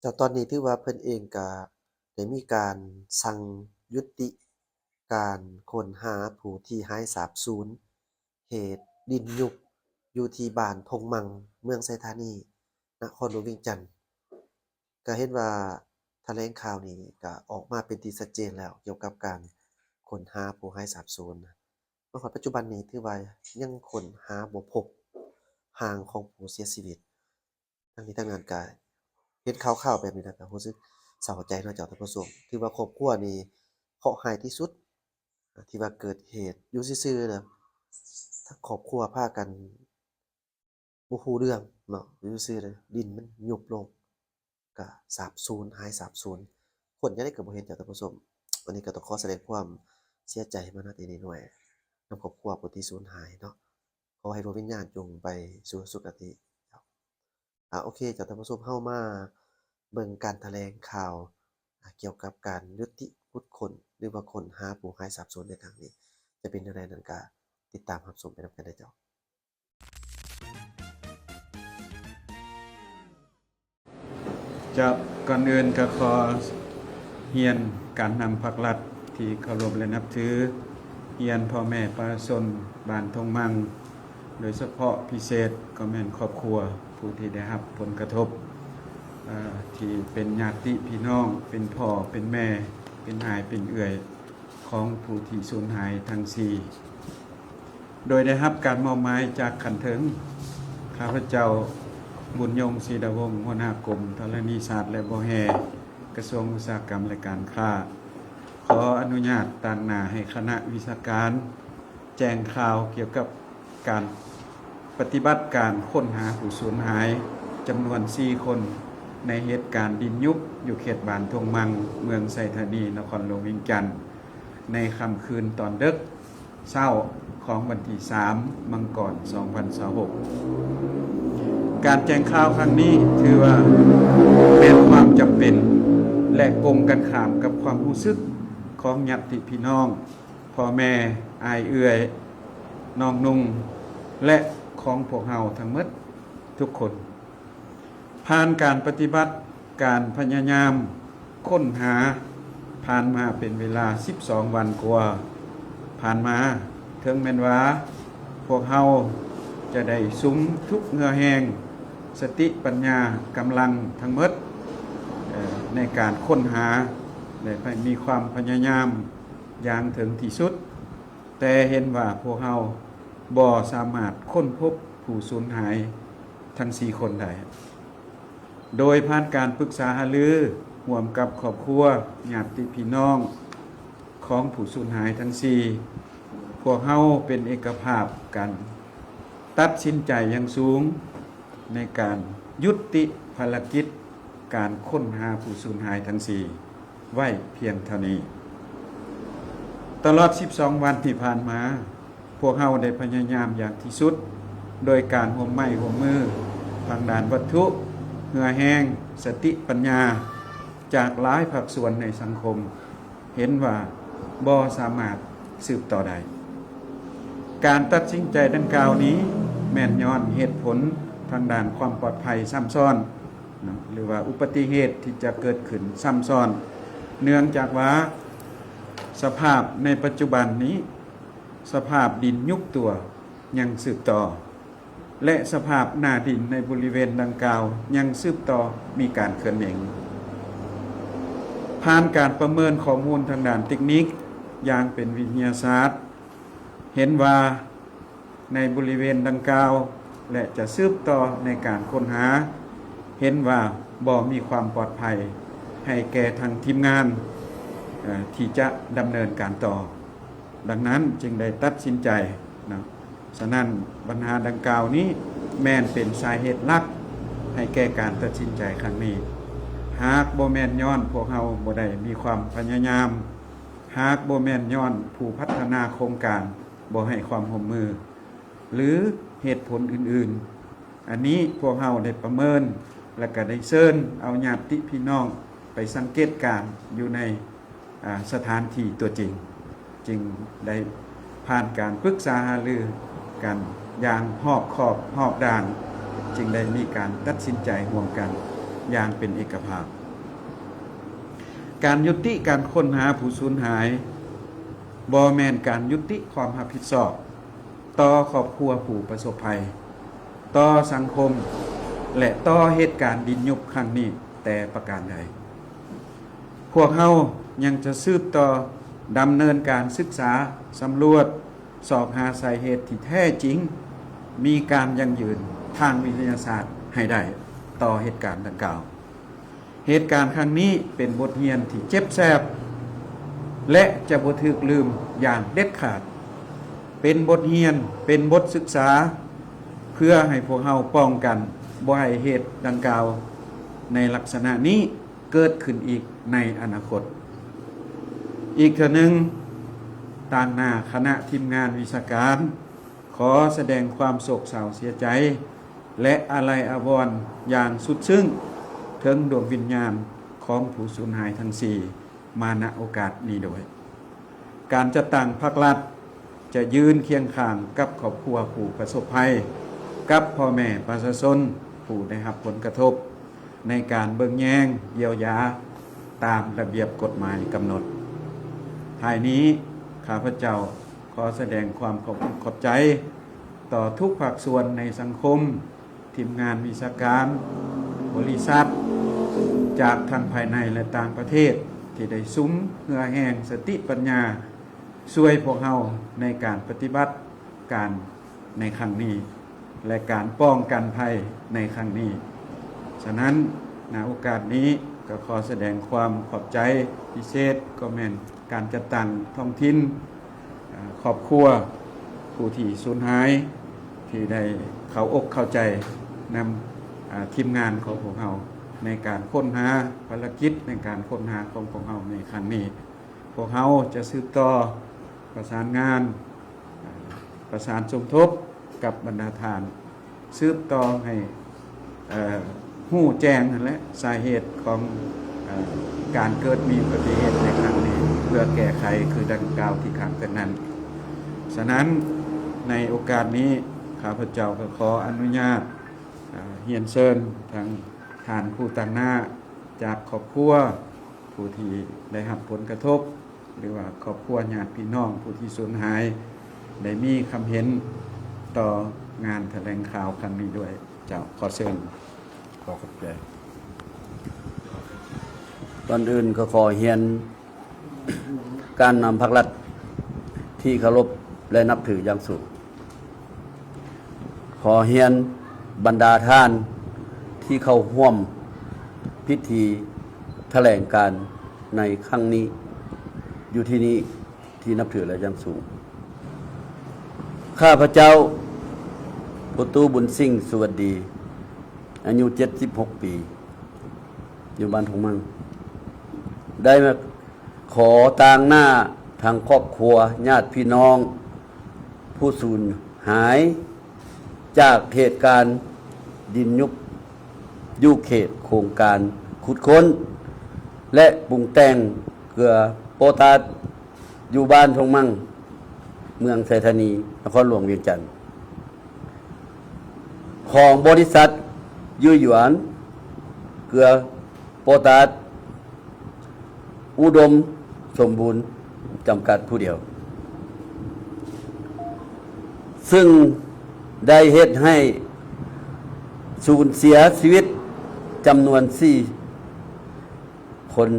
ເຈົ້າ ຕອນນີ້ຖືວ່າເພິ່ນເອງກະໄດ້ມີການສັ່ງຢຸດຕິການຄົ້ນຫາຜູ້ທີ່ຫາຍສາບສູນ ເຫດດິນຍຸບ ຢູ່ທີ່ບ້ານທົ່ງມັ່ງ ເມືອງໄຊທານີ ນະຄອນຫຼວງວຽງຈັນ. ກະເຫັນວ່າຖະແຫຼງຂ່າວນີ້ກະອອກມາເປັນທີ່ຊັດເຈນແລ້ວ ກ່ຽວກັບການຄົ້ນຫາຜູ້ຫາຍສາບສູນ. ມາຮອດປັດຈຸບັນນີ້ຖືວ່າຍັງຄົ້ນຫາບໍ່ພົບຮ່າງຂອງຜູ້ເສຍຊີວິດ. ທັງນີ້ທັງນັ້ນກະເຫັນຂ່າວໆແບບນີ້ແລ້ວກະຮູ້ສຶກເສົ້າໃຈເນາະເຈົ້າທ່ານຜູ້ຊົມ. ຖືວ່າຄອບຄົວນີ້ເຄາະຮ້າຍທີ່ສຸດ ທີ່ວ່າເກີດເຫດຢູ່ຊື່ໆນະ ທັງຄອບຄົວພາກັນບໍ່ຮູ້ເລື່ອງເນາະ ຢູ່ຊື່ໆນະ ດິນມັນຍຸບລົງ ກະສາບສູນ ຫາຍສາບສູນ ຄົ້ນຈັ່ງໃດກະບໍ່ເຫັນເຈົ້າທ່ານຜູ້ຊົມ. ອັນນີ້ກະຕ້ອງຂໍສະແດງຄວາມເສຍໃຈມານຳອີກນິດໜ້ອຍ ນຳຄອບຄົວຜູ້ທີ່ສູນຫາຍເນາະ. ຂໍໃຫ້ດວງວິນຍານຈົ່ງໄປສູ່ສຸຄະຕິ. ອ່າ ໂອເຄ ເຈົ້າທ່ານຜູ້ຊົມ ເຮົາມາເບິ່ງການຖະແຫຼງຂ່າວ ອ່າ ກ່ຽວກັບການຍຸຕິຂຸດຄົ້ນ ຫຼືວ່າຄົ້ນຫາຜູ້ຫາຍສາບສູນໃນຄັ້ງນີ້ ຈະເປັນແນວໃດນັ້ນ ກະຕິດຕາມຮັບຊົມໄປນຳກັນເດີເຈົ້າ. ເຈົ້າ ກ່ອນອື່ນກໍຂໍຮຽນການນຳພັກລັດທີ່ເຄົາລົບ ແລະ ນັບຖື, ຮຽນພໍ່ແມ່ປະຊາຊົນບ້ານທົ່ງມັ່ງ, ໂດຍສະເພາະພິເສດກໍແມ່ນຄອບຄົວຜູ້ທີ່ໄດ້ຮັບຜົນກະທົບ, ເອີ່ ທີ່ເປັນຍາດຕິພີ່ນ້ອງ, ເປັນພໍ່ເປັນແມ່, ເປັນອ້າຍເປັນເອື້ອຍ ຂອງຜູ້ທີ່ສູນຫາຍທັງສີ່ ໂດຍໄດ້ຮັບການມອບໝາຍຈາກຂັ້ນເທິງ. ຂ້າພະເຈົ້າ ບຸນຍົງ ສີດາວົງ ຫົວໜ້າກົມທໍລະນີສາດ ແລະ ບໍ່ແຮ່ ກະຊວງອຸດສາຫະກຳ ແລະ ການຄ້າ ຂໍອະນຸຍາດຕາງໜ້າໃຫ້ຄະນະວິຊາການ ແຈ້ງຂ່າວກ່ຽວກັບການປະຕິບັດການຄົ້ນຫາຜູ້ສູນຫາຍຈຳນວນສີ່ຄົນ ໃນເຫດການດິນຍຸບຢູ່ເຂດບ້ານທົ່ງມັ່ງ ເມືອງໄຊທານີ ນະຄອນຫຼວງວຽງຈັນ ໃນຄ່ຳຄືນຕອນເດິກເຊົ້າຂອງວັນທີສາມ ມັງກອນ ສອງພັນຊາວຫົກ. ການແຈ້ງຂ່າວຄັ້ງນີ້ຖືວ່າແມ່ນຄວາມຈຳເປັນ ແລະ ກົງກັນຂ້າມກັບຄວາມຮູ້ສຶກຂອງຍາດຕິພີ່ນ້ອງ ພໍ່ແມ່ ອ້າຍເອື້ອຍ ນ້ອງນຸ່ງ ແລະ ຂອງພວກເຮົາທັງໝົດທຸກຄົນ. ຜ່ານການປະຕິບັດການພະຍາຍາມຄົ້ນຫາຜ່ານມາເປັນເວລາສິບສອງວັນກວ່າຜ່ານມາ, ເຖິງແມ່ນວ່າພວກເຮົາຈະໄດ້ສຸມທຸກເຫື່ອແຮງ, ສະຕິ, ປັນຍາ, ກຳລັງທັງໝົດ ເອີ່ ໃນການຄົ້ນຫາ ແລະ ມີຄວາມພະຍາຍາມ ຢ່າງເຖິງທີ່ສຸດ, ແຕ່ເຫັນວ່າພວກເຮົາບໍ່ສາມາດຄົ້ນພົບຜູ້ສູນຫາຍທັງສີ່ຄົນໄດ້. ໂດຍຜ່ານການປຶກສາຫາລືຮ່ວມກັບຄອບຄົວ, ຍາດຕິພີ່ນ້ອງຂອງຜູ້ສູນຫາຍທັງສີ່, ພວກເຮົາເປັນເອກະພາບກັນ ຕັດສິນໃຈຢ່າງສູງ ໃນການຍຸຕິພາລະກິດການຄົ້ນຫາຜູ້ສູນຫາຍທັງສີ່ໄວ້ພຽງເທົ່ານີ້. ຕະຫຼອດສິບສອງວັນທີ່ຜ່ານມາ, ພວກເຮົາໄດ້ພະຍາຍາມຢ່າງທີ່ສຸດ ໂດຍການຮ່ວມໄມ້ຮ່ວມມືທາງດ້ານວັດຖຸ, ເຫື່ອແຮງ, ສະຕິປັນຍາ ຈາກຫຼາຍພາກສ່ວນໃນສັງຄົມ ເຫັນວ່າບໍ່ສາມາດສືບຕໍ່ໄດ້. ການຕັດສິນໃຈດັ່ງກ່າວນີ້ ແມ່ນຍ້ອນເຫດຜົນທາງດ້ານຄວາມປອດໄພຊ້ຳຊ້ອນເນາະ ຫຼືວ່າອຸບັດຕິເຫດທີ່ຈະເກີດຂຶ້ນຊ້ຳຊ້ອນ, ເນື່ອງຈາກວ່າສະພາບໃນປັດຈຸບັນນີ້ ສະພາບດິນຍຸບຕົວຍັງສືບຕໍ່ ແລະ ສະພາບໜ້າດິນໃນບໍລິເວນດັ່ງກ່າວຍັງສືບຕໍ່ມີການເຂືອນເໜັງ. ຜ່ານການປະເມີນຂໍ້ມູນທາງດ້ານເຕັກນິກຢ່າງເປັນວິທະຍາສາດ ເຫັນວ່າໃນບໍລິເວນດັ່ງກ່າວ ແລະ ຈະສືບຕໍ່ໃນການຄົ້ນຫາ ເຫັນວ່າບໍ່ມີຄວາມປອດໄພໃຫ້ແກ່ທາງທີມງານ ເອີ່ ທີ່ຈະດຳເນີນການຕໍ່. ດັ່ງນັ້ນຈຶ່ງໄດ້ຕັດສິນໃຈເນາະ. ສະນັ້ນບັນຫາດັ່ງກ່າວນີ້ແມ່ນເປັນສາເຫດຫຼັກໃຫ້ແກ່ການຕັດສິນໃຈຄັ້ງນີ້. ຫາກບໍ່ແມ່ນຍ້ອນພວກເຮົາບໍ່ໄດ້ມີຄວາມພະຍາຍາມ, ຫາກບໍ່ແມ່ນຍ້ອນຜູ້ພັດທະນາໂຄງການບໍ່ໃຫ້ຄວາມຮ່ວມມື ຫຼື ເຫດຜົນອື່ນໆ, ອັນນີ້ພວກເຮົາໄດ້ປະເມີນ ແລະ ກະໄດ້ເຊີນເອົາຍາດຕິພີ່ນ້ອງໄປສັງເກດການຢູ່ໃນ ອາ ສະຖານທີ່ຕົວຈິງ ຈຶ່ງໄດ້ຜ່ານການປຶກສາຫາລືກັນຢ່າງຮອບຄອບຮອບດ້ານ, ຈຶ່ງໄດ້ມີການຕັດສິນໃຈຮ່ວມກັນ ຢ່າງເປັນເອກະພາບ. ການຍຸຕິການຄົ້ນຫາຜູ້ສູນຫາຍ ບໍ່ແມ່ນການຍຸຕິຄວາມຮັບຜິດຊອບຕໍ່ຄອບຄົວຜູ້ປະສົບໄພ, ຕໍ່ສັງຄົມ ແລະ ຕໍ່ເຫດການດິນຍຸບຄັ້ງນີ້ແຕ່ປະການໃດ. ພວກເຮົາຍັງຈະສືບຕໍ່ດຳເນີນການສຶກສາ, ສຳຫຼວດ, ຊອກຫາສາເຫດທີ່ແທ້ຈິງ, ມີການຢັ້ງຢືນທາງວິທະຍາສາດໃຫ້ໄດ້ຕໍ່ເຫດການດັ່ງກ່າວ. ເຫດການຄັ້ງນີ້ເປັນບົດຮຽນທີ່ເຈັບແສບ ແລະ ຈະບໍ່ຖືກລືມຢ່າງເດັດຂາດ. ເປັນບົດຮຽນ, ເປັນບົດສຶກສາ ເພື່ອໃຫ້ພວກເຮົາປ້ອງກັນບໍ່ໃຫ້ເຫດດັ່ງກ່າວໃນລັກສະນະນີ້ເກີດຂຶ້ນອີກໃນອະນາຄົດ. ອີກເທື່ອໜຶ່ງ, ຕາງໜ້າຄະນະທີມງານວິຊາການ ຂໍສະແດງຄວາມໂສກເສົ້າເສຍໃຈ ແລະ ອາໄລອາວອນຢ່າງສຸດຊຶ້ງເຖິງດວງວິນຍານຂອງຜູ້ສູນຫາຍທັງສີ່ ມາ ນະ ໂອກາດນີ້ດ້ວຍ. ການຈັດຕັ້ງພັກລັດຈະຢືນຄຽງຂ້າງກັບຄອບຄົວຜູ້ປະສົບໄພ, ກັບພໍ່ແມ່ປະຊາຊົນຜູ້ໄດ້ຮັບຜົນກະທົບ ໃນການເບິ່ງແຍງ, ຢຽວຢາຕາມລະບຽບກົດໝາຍກຳນົດ. ທ້າຍນີ້, ຂ້າພະເຈົ້າຂໍສະແດງຄວາມຂອບອົກຂອບໃຈຕໍ່ທຸກພາກສ່ວນໃນສັງຄົມ, ທີມງານວິຊາການ, ບໍລິສັດ ຈາກທັງພາຍໃນ ແລະ ຕ່າງປະເທດ ທີ່ໄດ້ສຸມເຫື່ອແຮງ, ສະຕິປັນຍາ ຊ່ວຍພວກເຮົາໃນການປະຕິບັດການໃນຄັ້ງນີ້ ແລະ ການປ້ອງກັນໄພໃນຄັ້ງນີ້. ສະນັ້ນ, ນະ ໂອກາດນີ້ກໍຂໍສະແດງຄວາມຂອບໃຈພິເສດ ກໍແມ່ນການຈັດຕັ້ງທ້ອງຖິ່ນ, ອາ, ຄອບຄົວຜູ້ທີ່ສູນຫາຍ ທີ່ໄດ້ເຂົ້າອົກເຂົ້າໃຈນຳ, ອາ, ທີມງານຂອງພວກເຮົາ ໃນການຄົ້ນຫາ, ພາລະກິດໃນການຄົ້ນຫາຂອງພວກເຮົາໃນຄັ້ງນີ້. ພວກເຮົາຈະສືບຕໍ່ປະສານງານ, ປະສານສົມທົບກັບບັນດາທ່ານ, ສືບຕໍ່ໃຫ້, ເອີ, ຮູ້ແຈ້ງຫັ້ນແຫຼະ ສາເຫດຂອງ, ເອີ, ການເກີດມີອຸບັດຕິເຫດໃນຄັ້ງນີ້ ເພື່ອແກ້ໄຂຄືດັ່ງກ່າວທີ່ຂ້າງເກີດນັ້ນ. ສະນັ້ນ, ໃນໂອກາດນີ້ ຂ້າພະເຈົ້າກໍຂໍອະນຸຍາດ, ເອີ, ຮຽນເຊີນທັງທ່ານຜູ້ຕາງໜ້າຈາກຄອບຄົວ ຜູ້ທີ່ໄດ້ຮັບຜົນກະທົບ ຫຼືວ່າຄອບຄົວຍາດພີ່ນ້ອງຜູ້ທີ່ສູນຫາຍ ໄດ້ມີຄຳເຫັນຕໍ່ງານຖະແຫຼງຂ່າວຄັ້ງນີ້ດ້ວຍ. ເຈົ້າ, ຂໍເຊີນ. ຂໍຂອບໃຈ. ກ່ອນອື່ນກໍຂໍຮຽນການນຳພັກລັດທີ່ເຄົາລົບ ແລະ ນັບຖືຢ່າງສູງ. ຂໍຮຽນບັນດາທ່ານທີ່ເຂົ້າຮ່ວມພິທີຖະແຫຼງການໃນຄັ້ງນີ້ ຢູ່ທີ່ນີ້ທີ່ນັບຖືແລະຢ່າງສູງ. ຂ້າພະເຈົ້າ ໂປຕູ ບຸນສິງ ສຸວັດດີ ອາຍຸເຈັດສິບຫົກປີ ຢູ່ບ້ານທົ່ງມັ່ງ ໄດ້ມາ ຂໍຕາງໜ້າທັງຄອບຄົວ, ຍາດພີ່ນ້ອງຜູ້ສູນຫາຍຈາກເຫດການດິນຍຸບ ຢູ່ເຂດໂຄງການຂຸດຄົ້ນ ແລະ ປຸງແຕ່ງເກືອໂປຕາດ ຢູ່ບ້ານທົ່ງມັ່ງ ເມືອງໄຊທານີ ນະຄອນຫຼວງວຽງຈັນ. ຂອງບໍລິສັດ ຢູຫຍວນ ເກືອໂປຕາດ ອຸດົມສົມບູນ ຈຳກັດຜູ້ດຽວ, ຊຶ່ງໄດ້ເຮັດໃຫ້ສູນເສຍຊີວິດຈຳນວນສີ່ຄົນ,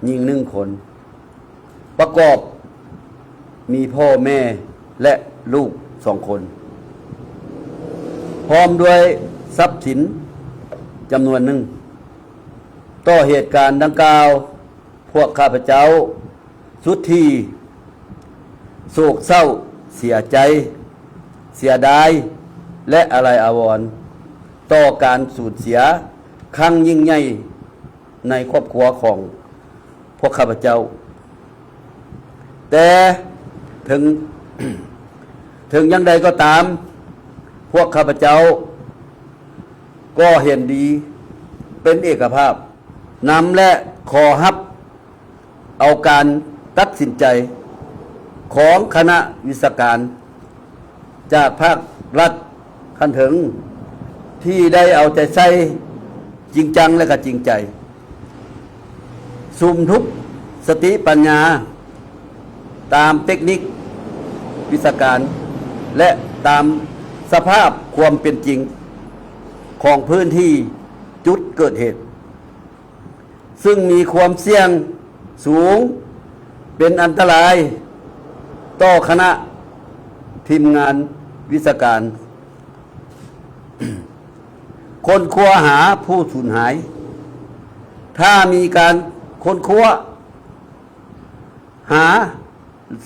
ຍິງໜຶ່ງຄົນ. ປະກອບມີພໍ່ແມ່ ແລະ ລູກສອງຄົນ ພ້ອມດ້ວຍຊັບສິນຈຳນວນໜຶ່ງ. ຕໍ່ເຫດການດັ່ງກ່າວ, ພວກຂ້າພະເຈົ້າສຸດທີ່ໂສກເສົ້າເສຍໃຈ, ເສຍດາຍ ແລະ ອາໄລອາວອນຕໍ່ການສູນເສຍຄັ້ງຍິ່ງໃຫຍ່ ໃນຄອບຄົວຂອງພວກຂ້າພະເຈົ້າ. ແຕ່ເຖິງ, ເຖິງຢ່າງໃດກໍຕາມ, ພວກຂ້າພະເຈົ້າກໍເຫັນດີເປັນເອກະພາບນຳ ແລະ ຂໍຮັບເອົາການຕັດສິນໃຈຂອງຄະນະວິຊາການ ຈາກພາກລັດຂັ້ນເທິງ ທີ່ໄດ້ເອົາໃຈໃສ່ ຈິງຈັງ ແລະ ກໍຈິງໃຈ, ສຸມທຸບສະຕິປັນຍາຕາມເຕັກນິກວິຊາການ ແລະ ຕາມສະພາບຄວາມເປັນຈິງຂອງພື້ນທີ່ຈຸດເກີດເຫດ, ຊຶ່ງມີຄວາມສ່ຽງສູງເປັນອັນຕະລາຍຕໍ່ຄະນະທີມງານວິຊາການ ຄົ້ນຄວ້າຫາຜູ້ສູນຫາຍ. ຖ້າມີການຄົ້ນຄວ້າຫາ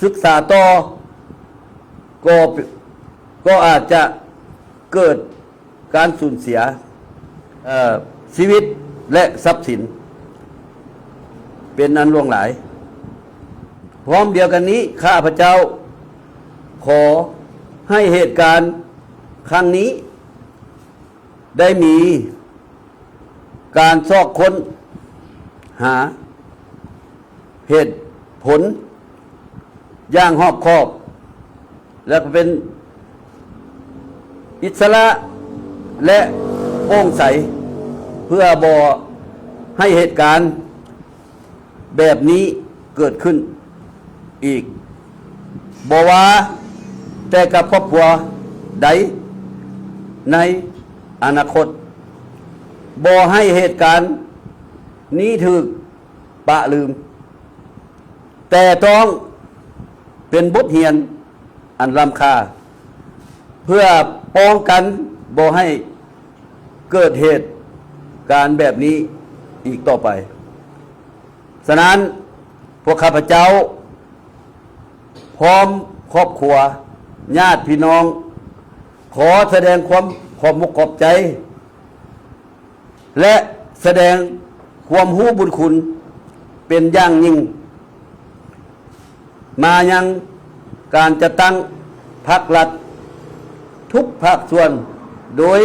ສຶກສາຕໍ່ ກໍ ກໍອາດຈະເກີດການສູນເສຍ ເອີ ຊີວິດ ແລະ ຊັບສິນເປັນອັນຫຼວງຫຼາຍ. ພ້ອມດຽວກັນນີ້, ຂ້າພະເຈົ້າຂໍໃຫ້ເຫດການຄັ້ງນີ້ ໄດ້ມີການຊອກຄົ້ນຫາເຫດຜົນຢ່າງຮອບຄອບ ແລະ ເປັນອິດສະຫຼະ ແລະ ໂປ່ງໃສ ເພື່ອບໍ່ໃຫ້ເຫດການ ແບບນີ້ເກີດຂຶ້ນອີກ, ບໍ່ວ່າແຕ່ກັບຄອບຄົວໃດໃນອະນາຄົດ, ບໍ່ໃຫ້ເຫດການນີ້ຖືກປະລືມ, ແຕ່ຕ້ອງເປັນບົດຮຽນອັນລ້ຳຄ່າ ເພື່ອປ້ອງກັນບໍ່ໃຫ້ເກີດເຫດການແບບນີ້ອີກຕໍ່ໄປ. ສະນັ້ນ, ພວກຂ້າພະເຈົ້າ ພ້ອມຄອບຄົວ, ຍາດພີ່ນ້ອງ ຂໍສະແດງຄວາມຂອບອົກຂອບໃຈ ແລະ ສະແດງຄວາມຮູ້ບຸນຄຸນເປັນຢ່າງຍິ່ງ ມາຍັງການຈັດຕັ້ງພັກລັດທຸກພາກສ່ວນ, ໂດຍ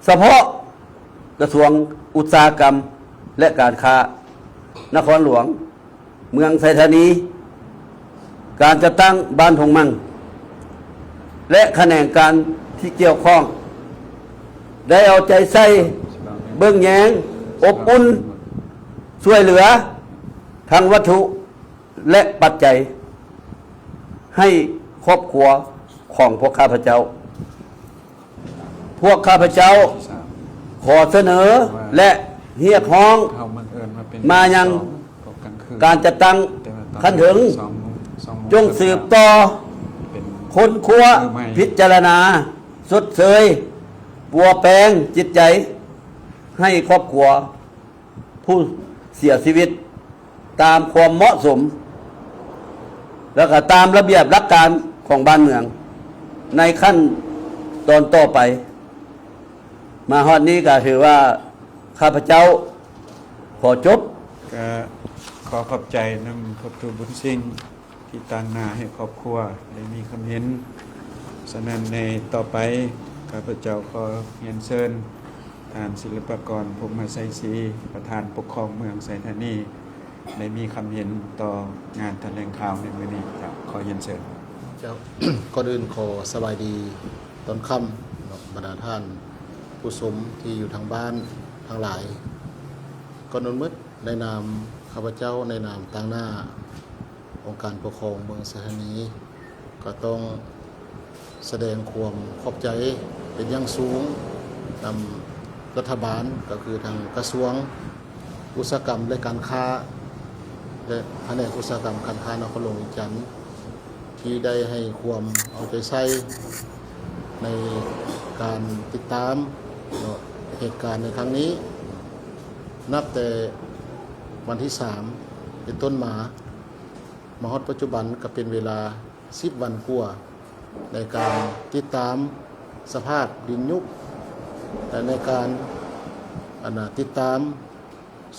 ສະເພາະກະຊວງອຸດສາຫະກຳ ແລະ ການຄ້ານະຄອນຫຼວງເມືອງໄຊທານີ, ການຈັດຕັ້ງບ້ານທົ່ງມັ່ງ ແລະ ຂະແໜງການທີ່ກ່ຽວຂ້ອງ ໄດ້ເອົາໃຈໃສ່ເບິ່ງແຍງ, ອົບອຸ່ນ, ຊ່ວຍເຫຼືອທັງວັດຖຸ ແລະ ປັດໄຈ ໃຫ້ຄອບຄົວຂອງພວກຂ້າພະເຈົ້າ. ພວກຂ້າພະເຈົ້າຂໍສະເໜີ ແລະ ຮຽກຮ້ອງມາຍັງການຈັດຕັ້ງຂັ້ນເທິງ, ຈົ່ງສືບຕໍ່ຄົ້ນຄວ້າ, ພິຈາລະນາ, ຊົດເຊີຍ, ປົວແປງຈິດໃຈໃຫ້ຄອບຄົວ ຜູ້ເສຍຊີວິດຕາມຄວາມເໝາະສົມ ແລ້ວກໍຕາມລະບຽບຫຼັກການຂອງບ້ານເມືອງໃນຂັ້ນຕອນຕໍ່ໄປ. ມາຮອດນີ້ກໍຖືວ່າຂ້າພະເຈົ້າຂໍຈົບ. ກໍຂໍຂອບໃຈນຳພະຄູບຸນສິງ ທີ່ຕາງໜ້າໃຫ້ຄອບຄົວໄດ້ມີຄຳເຫັນ. ສະນັ້ນໃນຕໍ່ໄປ ຂ້າພະເຈົ້າຂໍຮຽນເຊີນທ່ານສິລະປະກອນ ພົມມະໄຊສີ ປະທານປົກຄອງເມືອງໄຊທານີ ໄດ້ມີຄຳເຫັນຕໍ່ງານຖະແຫຼງຂ່າວໃນມື້ນີ້. ເຈົ້າ ຂໍຮຽນເຊີນ. ເຈົ້າ ກ່ອນອື່ນຂໍສະບາຍດີຕອນຄ່ຳເນາະ ບັນດາທ່ານຜູ້ຊົມທີ່ຢູ່ທາງບ້ານທັງຫຼາຍ. ກ່ອນອື່ນໝົດ ໃນນາມຂ້າພະເຈົ້າ ໃນນາມຕາງໜ້າ ອົງການປົກຄອງເມືອງໄຊທານີ ກໍຕ້ອງສະແດງຄວາມຂອບໃຈເປັນຢ່າງສູງນຳລັດຖະບານ ກໍຄືທາງກະຊວງອຸດສາຫະກຳ ແລະ ການຄ້າ ແລະ ພະແນກອຸດສາຫະກຳການຄ້ານະຄອນຫຼວງວຽງຈັນ ທີ່ໄດ້ໃຫ້ຄວາມເອົາໃຈໃສ່ໃນການຕິດຕາມເນາະ ເຫດການໃນຄັ້ງນີ້ ນັບແຕ່ວັນທີສາມເປັນຕົ້ນມາ ມາຮອດປັດຈຸບັນກໍເປັນເວລາສິບວັນກວ່າ ໃນການຕິດຕາມສະພາບດິນຍຸບ ແລະ ໃນການ ອັນນ່າ ຕິດຕາມ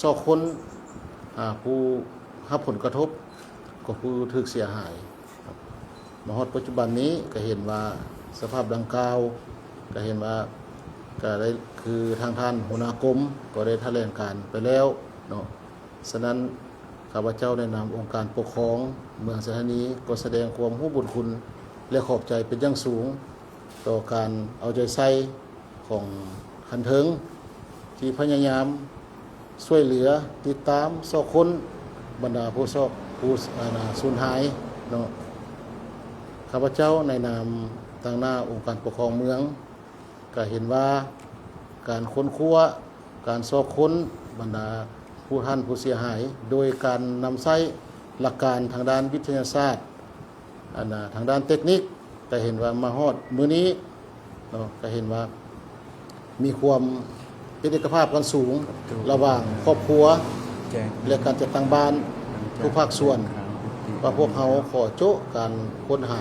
ຊອກຄົ້ນຫາຜູ້ຮັບຜົນກະທົບ ກໍຄືຖືກເສຍຫາຍ. ມາຮອດປັດຈຸບັນນີ້ກໍເຫັນວ່າສະພາບດັ່ງກ່າວ ກໍເຫັນວ່າ ກໍໄດ້ ຄືທາງທ່ານຫົວໜ້າກົມກໍໄດ້ຖະແຫຼງການໄປແລ້ວເນາະ. ສະນັ້ນ ຂ້າພະເຈົ້າໃນນາມອົງການປົກຄອງເມືອງໄຊທານີ ກໍສະແດງຄວາມຮູ້ບຸນຄຸນ ແລະ ຂອບໃຈເປັນຢ່າງສູງຕໍ່ການເອົາໃຈໃສ່ຂອງຂັ້ນເທິງ ທີ່ພະຍາຍາມຊ່ວຍເຫຼືອ ຕິດຕາມຊອກຄົ້ນບັນດາຜູ້ຊອກ ຜູ້ ອັນນ່າ ສູນຫາຍເນາະ. ຂ້າພະເຈົ້າໃນນາມຕາງໜ້າອົງການປົກຄອງເມືອງ ກະເຫັນວ່າການຄົ້ນຄວ້າ ການຊອກຄົ້ນບັນດາຜູ້ທ່ານຜູ້ເສຍຫາຍ ໂດຍການນຳໃຊ້ຫຼັກການທາງດ້ານວິທະຍາສາດ ອັນນ່າ ທາງດ້ານເຕັກນິກ ກະເຫັນວ່າມາຮອດມື້ນີ້ເນາະ ກະເຫັນວ່າມີຄວາມເປັນເອກະພາບກັນສູງ ລະຫວ່າງຄອບຄົວ ແລະ ການຈັດຕັ້ງບ້ານທຸກພາກສ່ວນ ວ່າພວກເຮົາຂໍໂຈະການຄົ້ນຫາ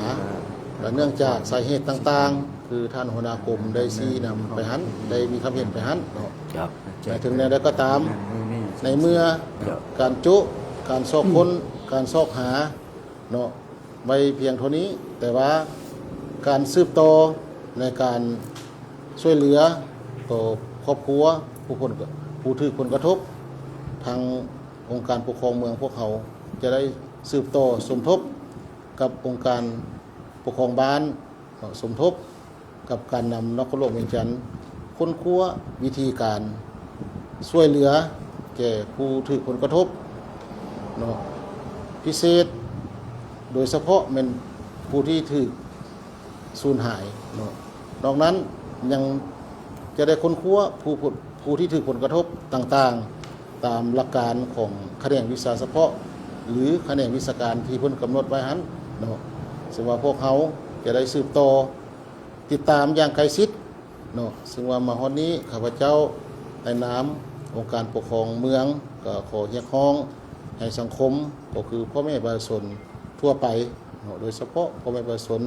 ກະເນື່ອງຈາກສາເຫດຕ່າງໆ ຄືທ່ານຫົວໜ້າກົມໄດ້ຊີ້ນຳໄປຫັ້ນ ໄດ້ມີຄຳເຫັນໄປຫັ້ນເນາະ. ແຕ່ເຖິງແນວໃດກໍຕາມ ໃນເມື່ອການໂຈະ ການຊອກຄົ້ນ ການຊອກຫາເນາະ ໄວ້ພຽງເທົ່ານີ້ ແຕ່ວ່າການສືບຕໍ່ໃນການຊ່ວຍເຫຼືອຕໍ່ຄອບຄົວ ຜູ້ຜົນ ຜູ້ຖືກຜົນກະທົບ ທາງອົງການປົກຄອງເມືອງພວກເຮົາຈະໄດ້ສືບຕໍ່ສົມທົບກັບອົງການປົກຄອງບ້ານເນາະ ສົມທົບ ກັບການນຳນະຄອນຫຼວງວຽງຈັນຄົ້ນຄວ້າວິທີການຊ່ວຍເຫຼືອແກ່ຜູ້ຖືກຜົນກະທົບເນາະ ພິເສດໂດຍສະເພາະແມ່ນຜູ້ທີ່ຖືກສູນຫາຍເນາະ. ນອກນັ້ນຍັງຈະໄດ້ຄົ້ນຄວ້າຜູ້ ຜູ້ທີ່ຖືກຜົນກະທົບຕ່າງໆ ຕາມຫຼັກການຂອງຂະແໜງວິຊາສະເພາະ ຫຼື ຂະແໜງວິຊາການທີ່ເພິ່ນກຳນົດໄວ້ຫັ້ນເນາະ. ເຊິ່ງວ່າພວກເຮົາຈະໄດ້ສືບຕໍ່ ຕິດຕາມຢ່າງໃກ້ຊິດເນາະ. ເຊິ່ງວ່າມາຮອດນີ້ ຂ້າພະເຈົ້າໃນນາມອົງການປົກຄອງເມືອງ ກໍຂໍຮຽກຮ້ອງໃຫ້ສັງຄົມ ກໍຄືພໍ່ແມ່ປະຊາຊົນທົ່ວໄປເນາະ ໂດຍສະເພາະພໍ່ແມ່ປະຊາຊົນ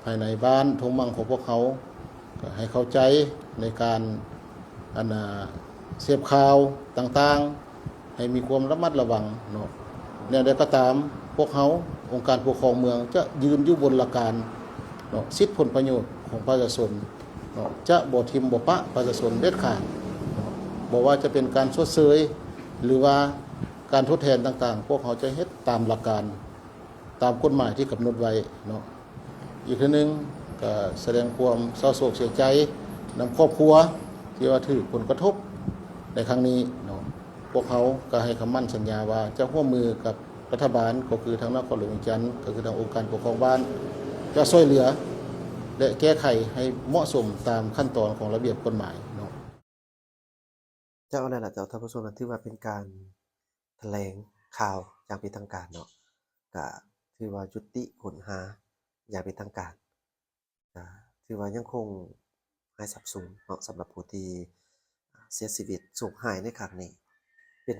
ພາຍໃນບ້ານທົ່ງມັ່ງຂອງພວກເຮົາ ກໍໃຫ້ເຂົ້າໃຈໃນການ ອັນນ່າ ເສບຂ່າວຕ່າງໆ ໃຫ້ມີຄວາມລະມັດລະວັງເນາະ. ແນວໃດກໍຕາມ ພວກເຮົາ ອົງການປົກຄອງເມືອງ ຈະຢືນຢູ່ບົນຫຼັກການເນາະ ສິດຜົນປະໂຫຍດຂອງປະຊາຊົນເນາະ ຈະບໍ່ຖິ້ມບໍ່ປະປະຊາຊົນເດັດຂາດເນາະ. ບໍ່ວ່າຈະເປັນການຊົດເຊີຍ ຫຼືວ່າການທົດແທນຕ່າງໆ ພວກເຮົາຈະເຮັດຕາມຫຼັກການ ຕາມກົດໝາຍທີ່ກຳນົດໄວ້ເນາະ. ອີກເທື່ອໜຶ່ງກໍສະແດງຄວາມເສົ້າໂສກເສຍໃຈນຳຄອບຄົວທີ່ວ່າຖືກຜົນກະທົບໃນຄັ້ງນີ້ເນາະ. ພວກເຮົາກໍໃຫ້ຄຳໝັ້ນສັນຍາວ່າຈະຮ່ວມມືກັບລັດຖະບານ ກໍຄືທາງນະຄອນຫຼວງວຽງຈັນ ກໍຄືທາງອົງການປົກຄອງບ້ານ ຈະຊ່ວຍເຫຼືອ ແລະ ແກ້ໄຂໃຫ້ເໝາະສົມຕາມຂັ້ນຕອນຂອງລະບຽບກົດໝາຍເນາະ. ເຈົ້າ ນັ້ນລະເຈົ້າ ທ່ານຜູ້ຊົມ ນັ້ນຖືວ່າເປັນການຖະແຫຼງຂ່າວຢ່າງເປັນທາງການເນາະ ກະຖືວ່າຍຸຕິຄົ້ນຫາຢ່າງເປັນທາງການ ກະຖືວ່າຍັງຄົງຫາຍສາບສູນເນາະ ສຳລັບຜູ້ທີ່ເສຍຊີວິດ ສູນຫາຍໃນຄັ້ງນີ້ ເປັນ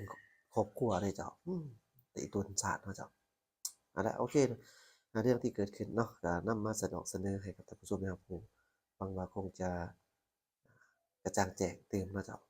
ຄອບຄົວເດ້ເຈົ້າ ອືມ ແຕ່ອີກຕົນຊາດເນາະເຈົ້າ. ເອົາລະ ໂອເຄ ເລື່ອງທີ່ເກີດຂຶ້ນເນາະ ກະນຳມາສະດອກສະເໜີໃຫ້ກັບທ່ານຜູ້ຊົມໄດ້ຮັບຮູ້ ຫວັງວ່າຄົງຈະ ກະຈ່າງແຈ້ງຕື່ມເນາະເຈົ້າ.